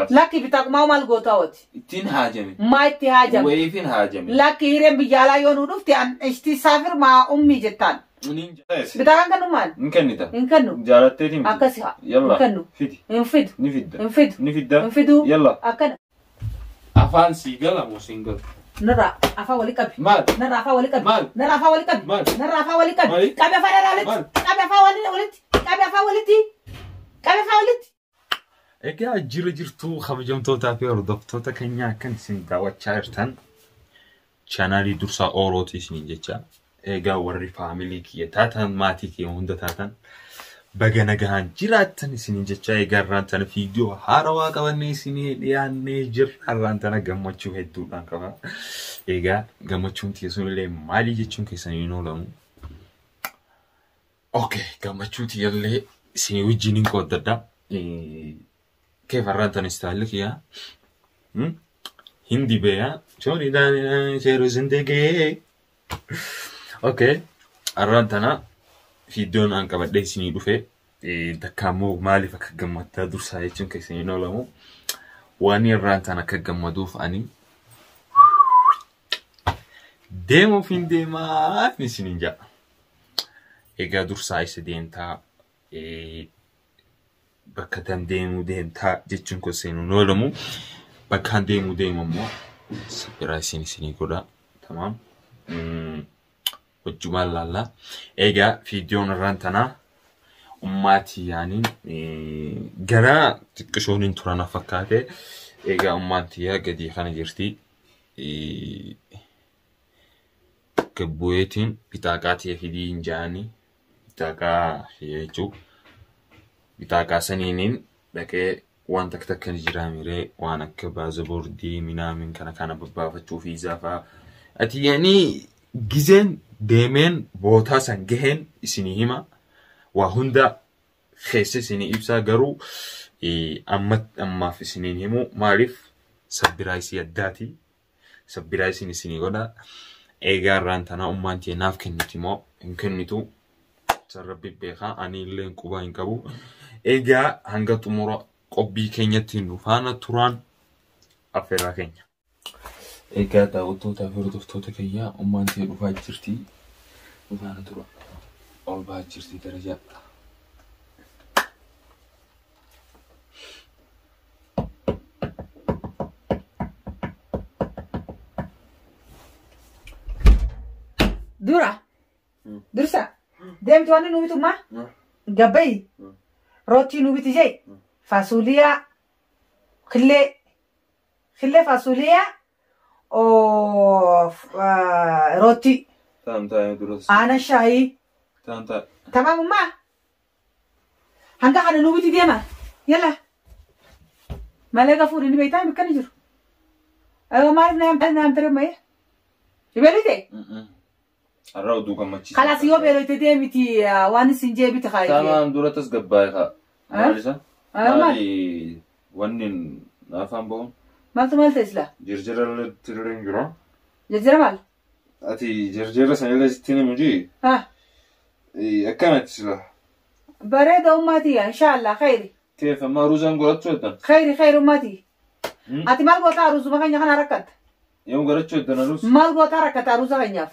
Khalaas. Lakki bitaaqumaa maal gootaa wati? Ittiin haajame. Maa itti haajame? Wayiifin haajame. Lakki hireen biyya alaa yoo nuu dhufte an ishtii saafir maa ummii jettaan. Niin jaalladha. Bitaakaan kennu maal? Hin kennita. Hin kennu. Jaalatteetii miti. Akkasi haa. Yalla. Hin kennu. Fidi. Hin fidu. Ni fidda. Hin fidu. Ni fidda. Hin fidu. Yalla. Akkana. Afaan sii gala moo siin galu? Narraa afaan walii qabi. Maal? Narraa afaan walii qabi. Maal? Narraa afaan walii qabi. Maal? Narraa afaan walii qabi. Maali? Qabi afaan narraa walitti. Maal? Qabi afaan walitti. Qabi afaan walitti. Qabi afaan walitti. Egaa jira jirtuu kabajamtootaa fi hordoftoota keenyaa akkan isin daawwachaa jirtan chaanaalii Dursaa Oolootii isiniin jecha. Egaa warri faamilii kiyya taatan maatii kiyya hunda taatan baga nagahaan jiraattan isiniin jecha. Egaa irraan tana viidiyoo haarawaa qabannee isinii dhiyaannee jirra. Irraan tana gammachuu hedduudhaan qaba. Egaa gammachuun tiyya sunillee maalii jechuun keessan hin oolamu. Okay, gammachuu tiyyallee isinii wajjin hin qooddadha. Keef har'aan tana istaalli kiyyaa. Hindi beeyaa. Chooni daani sheeruu sindegee. Okay, har'aan tana viidiyoon an qabadhee isinii dhufe. Takka immoo maaliif akka gammaddaa dursaa jechuun keessan hin oolamu. Waan irraan tana akka gammaduuf ani deemuuf hin deemaa isiniin jedha. Egaa dursaa isa deemtaa bakka tam deemuu deemtaa jechuun kun seenuu hin oolamu. Bakkaan deemuu deemu immoo biraa isin isinii godha. Tamaam. Wajjumaan laallaa. Egaa viidiyoon irraan tanaa ummaatii yaaniin gara xiqqishoon hin turan fakkaate. Egaa ummaan tiyyaa gadi kana jirti. Gabbu'eetiin bitaaqaa ta'e fidii hin jaanii bitaaqaa jechuun bitaaqaa saniiniin dhaqee waan takka takka ni jira miree waan akka baazaboordii minaamin kana kana babbaafachuu fiizaa fa'aa. Ati yaanii gizeen deemeen bootaa san gaheen isinii hima waa hunda keessa isinii ibsaa garuu amma ammaaf isiniin himu maaliif sabbiraa isii addaati sabbiraa isin isinii godha. Egaa irraan tanaa ummaan tiyya naaf kenniti moo hin kennitu san rabbi beekaa ani illee qubaa hin qabu. Egaa hanga xumura qophii keenyatti nu faana turaan affeerraa keenya. Egaa daawwattootaa fi hordoftoota keenyaa ummaan tiyya dhufaa jirti. Nu faana tura. Ol bahaa jirti darajaa. Dura. Dursa. Deemtu waan nu bitu maa? Gabbayi. Rootii nu biti jee. Faasuuliyaa. Killee. Killee faasuuliyaa. Rootii. Taam taa'ee duras. Aanan shaayii. Taam taa'e. Tamaam ummaa. Hanga kana nu biti deema. Yalla. Malee gafuudhi ni beektaa bakka ni jiru. Aywa maaliif na yaamtare mayee? Beelite? Har'a oduu gammachiisa. Kalaas yoo beeloyte deemiti waan isin jee biti haa. Tamaam dura tasgabbaa'e haa. Maal isa? Maal? Maali wanni afaan bahuun? Maaltu maal ta'e sila? Jirjira irra hin jiru. Jajjira maal? Ati jirjira sanillee sitti himu jii? Haa. Akkanatti sila. Bareeda ummaatii inshaallah khayri. Keef amma aruuzaan godhachuu heddan? Khayri khayri ummaatii. Ati maal gootaa aruuzuma keenya kana rakkatta? Yoom godhachuu heddan aruuz? Maal gootaa rakkatta aruuza keenyaaf?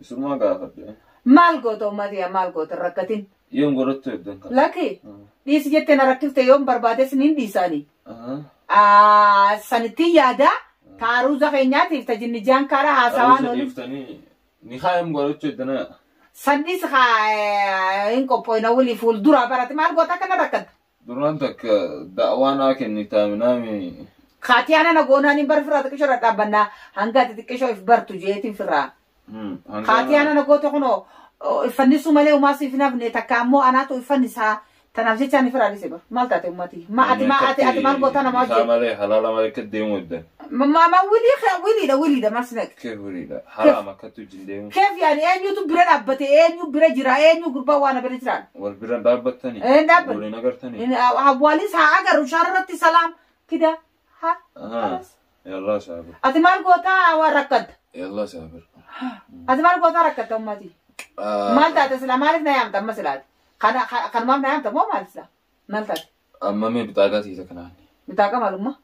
Isumaa gaafadhe. Maal goota ummaatii maal goota rakkatin? Yoom godhachuu heddan kan? Lakki dhiisi jettee na rakkifte yoom barbaades niin dhiisaanii. Sanitti yaada ta aruuza keenyaatiif ta jinnijaan karaa haasawaan Aruuza oolu. dhiiftanii ni kaayam godhachuu heddan. Sannis haa hin qophoofne walii fuuldura barate maal goota akkana rakkatta? Duraan takka da'waa naa kennitaa minaami. Kaatii ana goonaan hin bar firraa xiqqishoo dhadhaabbannaa hanga ati xiqqishoo if bartu jeetiin firraa. Kaatii ana goote kunoo iffannisuu malee umaa siif hin hafne takka ammoo anaatu iffannisaa tanaaf jecha ani firaa dhise bar maal taate ummatii ma ati ma ati ati maal goota nama Isaa hojjetu. malee halaala malee akka deemu heddan. Ma ma wilii wiliidha wiliidha maal sinaq. Keef wiliidha. Haraam akkatti wajjin deemu. Keef yaani eenyutu bira dhaabbate eenyu bira jira eenyu gurbaa waan bira jiraan. Wal bira dhaabbattanii. Een dhaabbanne. Waliin agartanii. Awwaalis haa agarru shaararratti salaam kida haa. Yallaa saabir. Ati maal gootaa waan rakkatta? Yallaa saabir. Ati maal gootaa rakkatta ummatii? Maal taate sila maaliif na yaamta amma silaati? Kanumaaf na yaamta moo maal sila? Maal taate? Amma mee bitaaqaa tiisa kanaan. Bitaaqa maalummaa?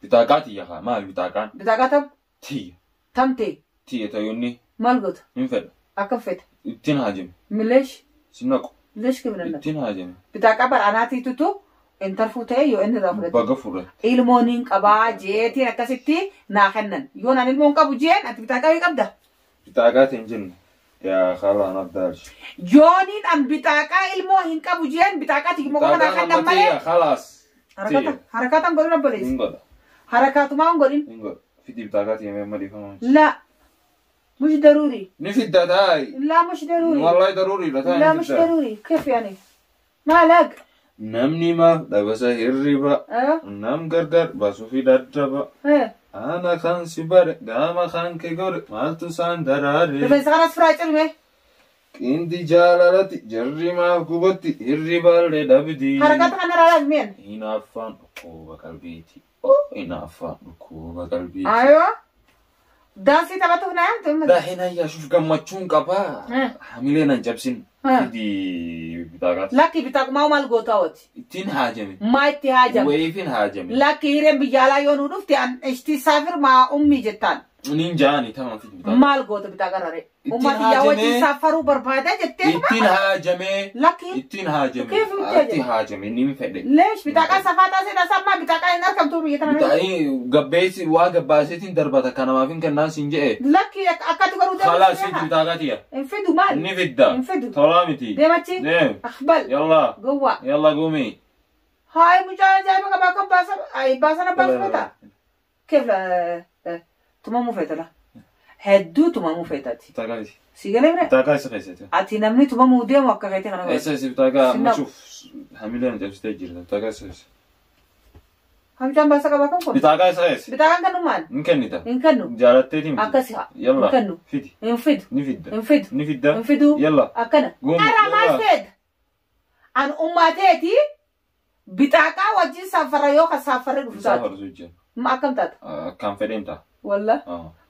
Bitaaqaa tiyya kaa maali bitaaqaan? Bitaaqa tam? Tiyya. Tamtee? Tiyya tayoonni. Maal goota? Hin fedha. Akkam fedha? Ittiin haajame. Mileesh? Si naqu. Leesh kibna. Ittiin haajame. Bitaaqa bara anaatiitutu intarfuu ta'e yoo inni irraa fudhate. Baga fudhate. Ilmoon hin qabaa jeetiin akkasitti naa kennan. Yoo naan ilmoon qabu jeen ati bitaaqa wayii qabda. Bitaaqaa ta'e hin jenne. Yaa kaalaan abdaalchi. Yooniin an bitaaqaa ilmoo hin qabu jeen bitaaqaa tikmoo qofa naa kennan malee. Khalaas. Harakatan godhin obboleessi. Hin godha. Harakaatumaa hin godhin. Hin godha. Fidi bitaaqaa ta'e mee madiifama. La. مش ضروري. Ni fidda taayi. لا مش ضروري. Wallahi daruuriidha taayi. لا مش ضروري. كيف يعني؟ مالك؟ Namni maaf dhabasa hirriba. اه Nam gargar baasuufi daddaba. ايه Ana kan si bare gama kan kee gore maaltu isaan daraare. Rifeensa kanas firaa cirme. Qindi jaalalatti jarri maaf gubatti hirribaallee dhabdi. Harakata kanarraa laazmeen. Hinaaffaan dhukkuba qalbiiti. Hinaaffaan dhukkuba qalbiiti. Aywa. Daansii taphatuuf na yaamtu. Daahina yaashuuf gammachuun qabaa. Hamilee nan cabsin. Fidi bitaaqaati. Lakki bitaaqumaa maal gootaa wati? Ittiin haajame. Maa itti haajame? Wayiifin haajame. Lakki hireen biyya alaa yoo nu dhufte an ishtii saafir maa ummii jettaan. Nin jaani tamam fidi bitaaqa. Maal goota bitaaqa raree? Ittiin Umma xiyyaa wajjin haajame. saafaruu barbaada jettee. Ittiin haajame. Lakki. Ittiin haajame. Keef itti haajame? Itti haajame nin fedhe. Leesh bitaaqa safaa taasee tasammaa bitaaqa hin argamtu biyya tana. Bitaa'ii gabbeessi waa gabbaaseetiin darbata kanamaaf hin kennaan siin je'e. Lakki akkatti godhuu Khalaas fidi bitaaqa tiyya. Hin fidu maal? Ni fidda. Hin fidu. Tolaa miti. Deemachi. Deem. Akhbal. Yalla. Gowwaa. Yalla gumi. Haay mucaan ajaa'iba qaba akka baasa ay baasana baasfata. Keef tumamuu feetala. Hedduu tumamuu feetati. Bitaaqa miti. Si galee bire? Bitaaqa isa keessatti. Ati namni tumamuu deemu akka keetii kana godhe. Eessa isa bitaaqa Sinna- mucuuf hamilee na cabsitee jirta. Bitaaqa isa keessa. Hamcaan baasa qaba kan kun. Bitaaqa isa keessa. Bitaaqaan kennu maal? Hin kennita. Hin kennu. Jaalatteeti miti. Akkasi haa. Yalla. Hin kennu. Fidi. Hin fidu. Ni fidda. Hin fidu. Ni fidda. Hin fidu. Yalla. Akkana. Guumi. Ara maal Yalla. feeta? An ummateeti bitaaqaa wajjin saafara yoo ka saafarri dhufu Isaa taate. farsuu jira. Ma akkam taata? Akkaan fedheen ta'a. Walla.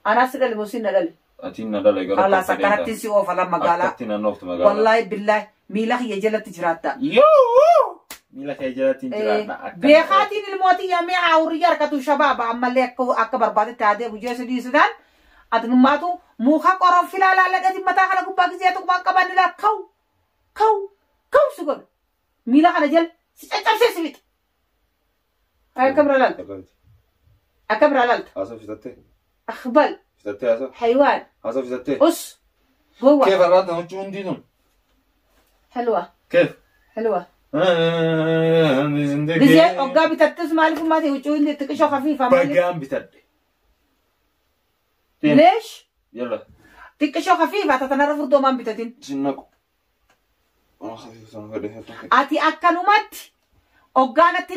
Anaas si dhale moo siin na dhale? Atiin na dhale garuu Khalaas akkaan fedheen akkanatti ta'a. si oofa lan magaalaa. Akkatti nan ooftu magaalaa. Wallaahi billaahi miila kiyya jalatti jiraatta. Yoo! Miila kee jalatti hin jiraadha. Akka Beekaatiin ilmootii yaamee hawuriyya harkatu shabaaba ammallee akka barbaadetti haa deemu jeessu dhiisuudhaan ati nummaatu muka qorofilaa laalladhati mataa kana gubbaa gisee tuqmaan qaban ilaa kaw kaw kaw si godhu miila kana jala si caccabsee si fixa. Akka bira laalta akka bira laalta. Haasoo fitattee? Akhbal Fitattee haasoo? haywaan Haasoo fitattee? us gowwa Keef har'aatti huccuu hundi tun? helwa Keef? helwa. Gisee hoggaa bitattus maaliif ummati huccuu inni xiqqishoo hafiifa maaliif? Bagaan bitadhe. Leesh Yalla. xiqqishoo hafiifa tatanarra furdoomaan bitatin. Sinnaqu. Waan hafiifa sana fedhe hedduu. Ati akkanumatti hoggaanatti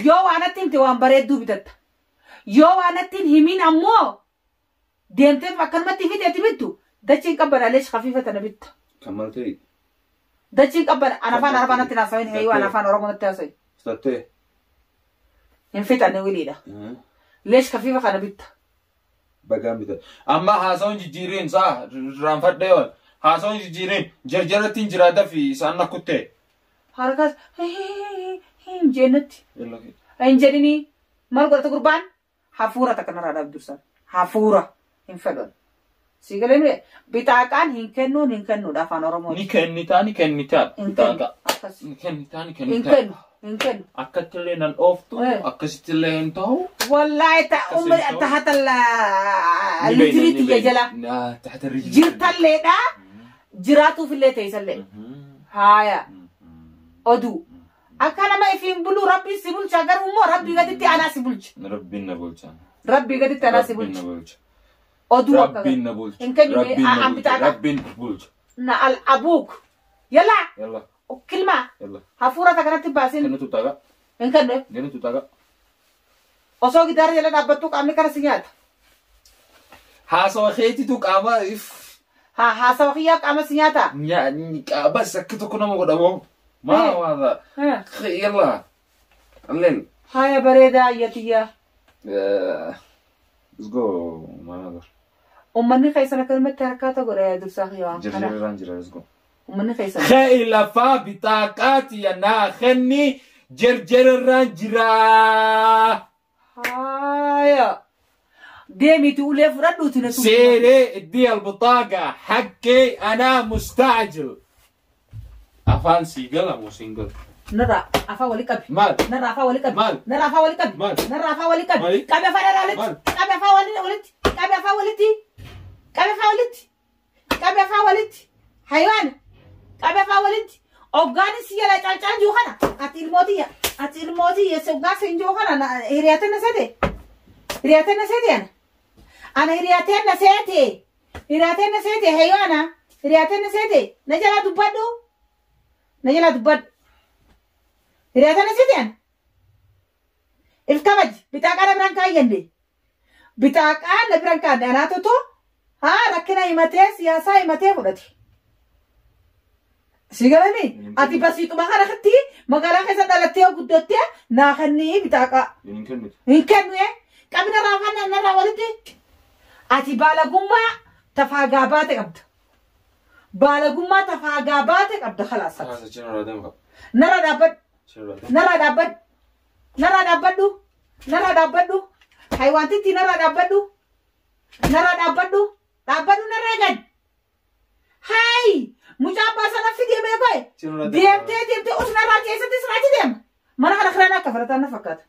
yoo waanatti himte waan bareedduu bitatta. Yoo waanatti hin himin ammoo deemtee akkanumatti fiteeti bittu dachiin qabbana leesh hafiifa tana bitta. Kan maal ta'e? Dachiin qabbana an afaan arabaa natti haasawin heeyyuu an afaan oromoo natti haasawin. Fitattee? Hin fixanne wiliidha. Leesh hafiifa kana bitta. Bagaan bitadhe. Amma haasawwan jijjiireen saa raanfadhee ool. Haasawwan jijjiireen jarjaratti hin jiraata fi isaan nakkuttee. Harkaas hin jennetti. Yalla. Hin jedhini maal godhata gurbaan hafuura takka narraa dhaab dursan hafuura hin fedhan. Si galee mire bitaaqaan hin kennuun hin kennuudha afaan oromooti. Ni kennitaa ni kennitaa. Hin kennu akkas Ni kennitaa ni hin kennitaa. kennu hin kennu. Akkatti illee nan dhooftu Eh. akkasitti illee hin ta'u. Wallaahi ta Akkas umri hin ta'u. tahata lijrii tiyya jala Taxta rijli. jirtalleedha jiraatuufillee teessallee haaya oduu akka nama ifiin bulu rabbiin si bulcha garuu immoo rabbii gaditti anaa si bulcha Rabbiin na bulcha. rabbii gaditti anaa si Rabbiin na bulcha bulcha. oduu akka Rabbiin na bulcha. Hin kennu Rabbiin na an bulcha. bitaaqa Rabbiin bulcha. na al abuuk yalla Yalla kilma yalla. hafuura takkanatti baasin Kennitu taqa. hin kennu Kennitu taqa. osoo gidaara jala dhaabbattuu qaamni kana si nyaata Haasawa keetitu qaama if haa haasawa kiyyaa qaama si nyaata qaabas akka tokko nama godhamoo. Maa waada. Yalla. Alleel. haya bareedaa ayyatiyyaa Let's go my mother. Ummanni keessan akkanumatti harkaata godha dursaa kiyya waan kana Jirjirirraan jira let's go. ummanni keessan Kee lafaa bitaaqaati naa kenni Jerjerarraan jiraa. Haaya. Deemiiti ulee fudhadhuuti na tuqi. سيري ادي البطاقة حقي انا مستعجل. افان سيجل مو سنجل. Narraa afaan walii qabi. Maal? Narraa afaan walii qabi. Maal? Narraa afaan walii qabi. Maal? Narraa afaan walii qabi. Maali? Qabi afaan irraa walitti. Maal? Qabi afaan walitti. Qabi afaan walitti. Qabi afaan walitti. Qabi afaan walitti. Haywaan. Qabi afaan walitti. Hoggaan si jala calcal jiru kana. Ati ilmootiyya. Ati ilmootiyya. Hoggaan si jiru kana hiriyaatan na seete. Hiriyaatan na seete ana. Ana hiriyaatan na seete. Hiriyaatan na seete haywaana. Hiriyaatan na seete. Na jala dubbadhu. Na jala dubbadhu. Hiriyaatan na seete ana. If kabaji bitaaqaa na biraan kaayyande. Bitaaqaa na biraan kaayyanne anaatoto haa rakkina himatee siyaasaa himatee fudhate. Si galame ati basiituma kana katti magaalaa keessa dhalattee guddattee naa kennii bitaaqaa. Hin kennu qabina raafaa narraa walitti. Ati baalagummaa tafaagaa baate qabda. Baalagummaa tafaagaa baate qabda khalaas. Narra dhaabbadhu. Narra dhaabbadhu. Narra dhaabbadhu. Narra dhaabbadhu. Haywaantitti narra dhaabbadhu. Narra dhaabbadhu. Dhaabbadhu narraa gad. Hayi! Mucaa abbaa sana fidee beekoo. Deemtee deemtee os narraa keessatti siraachi deema. Mana kana kiraan akka falataan na fakkaata.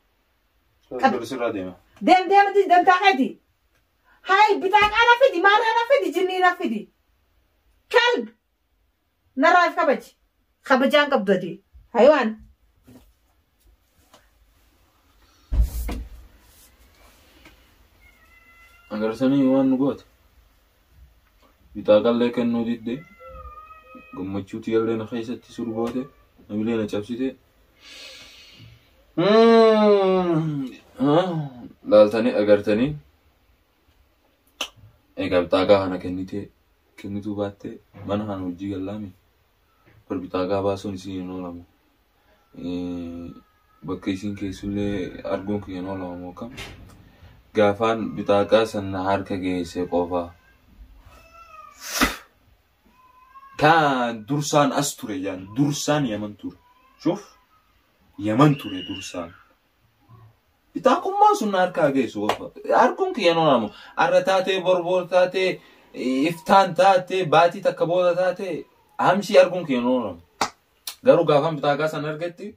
Deem deemti deemtaa keeti. Hayi bitaaqaa na fidi maarraa na fidi jinnii na fidi. Kalb! Narraa if kabaji. Kabajaan qabdu ati. Haywaan. Agarsanii waan nu goote. Bitaaqallee kennuu didde. Gammachuu tiyyallee na keessatti surgoote. Namilee na cabsite. Laaltanii agartanii. Egaa bitaaqaa kana kennitee kennituu baattee mana kana hojii gallaami. Bar bitaaqaa baasuun isin hin oolamu. Bakka isin keessullee arguun kiyya hin oolamu akkam. Gaafaan bitaaqaa sana harka geesse qofa. Kan dursaan as ture jaan dursaan Yaman ture. Shuf Yaman ture dursaan. Bitaaqummaan sun harkaa geessu qofa. Arguun kiyya hin oolamu. Arra taatee borboor taatee iftaan taatee baatii takka booda taatee hamshii arguun kiyya hin oolamu. Garuu gaafaan bitaaqaa sana argetti